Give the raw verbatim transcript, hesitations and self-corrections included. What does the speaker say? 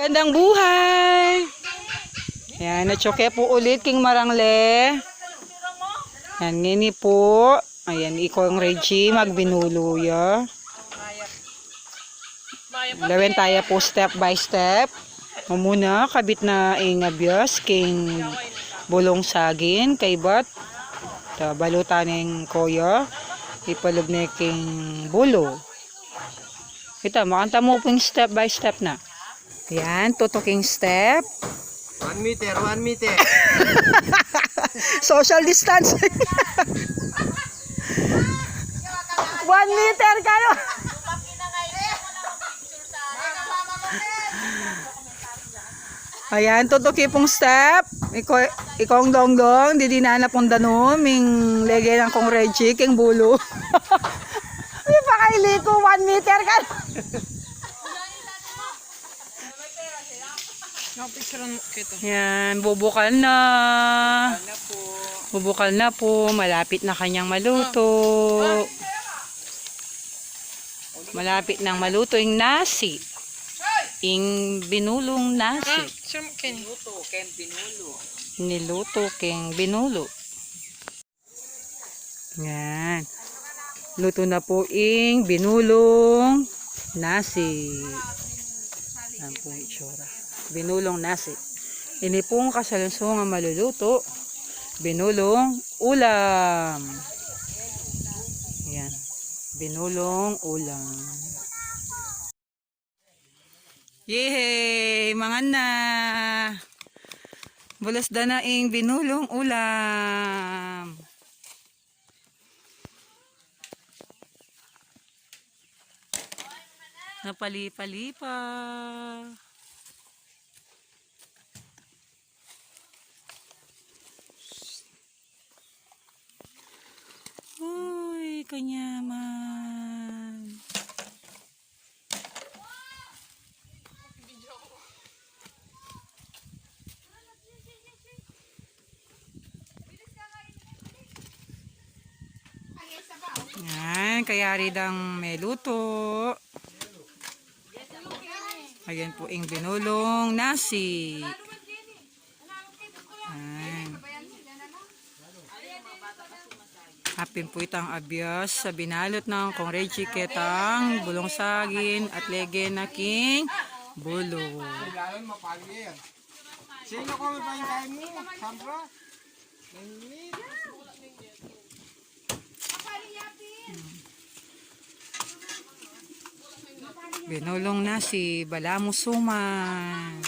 Magandang buhay! Yan, atsu ke pu ulit king marangle. Yan, ngeni pu. Ayan, i Kong Reggie, magbinulu ya. Lawen taya pu step by step. Mumuna, kabit na ing abias king bulung sagin, kaybat. Ta, balutan ne ing koya, ipalub ne king bulu. Kita, makanta mu pu ing step by step na. Yan, tutuking step. One meter, one meter. Social distance. One meter kayo. Ayan, tutuki pung step. Iko, i Kong Dongdong, didinan na pung danum ing lege nang Kong Reggie king bulu. Di pa kailiko, one meter ka. Nakapicturan mu kita. Yan, bubukal na. Bubukal na po. Malapit na kanyang maluto. Malapit nang maluto ing nasi. Ing binulung nasi. Ah, sir, ken. Niluto keng binulu. Yan. Luto na po ing binulung nasi. Yan po ing itsura. Binulung nasi. Ini pong kasalunsungan maluluto, binulung ulam. Yan. Binulung ulam. Yehey! Mangan na! Bulas da na ing binulung ulam. Napalipa-lipa. Uy, kanyaman. Yan, kayari dang meluto. Ayan po ing binulung nasi. Ayan. Apin po itang abias a binalut nang Kong Reggie ketang bulung sagin at lege na king bulu. Sino ko may pahintayin mo? Sandra? Binulung nasi, balamu suman.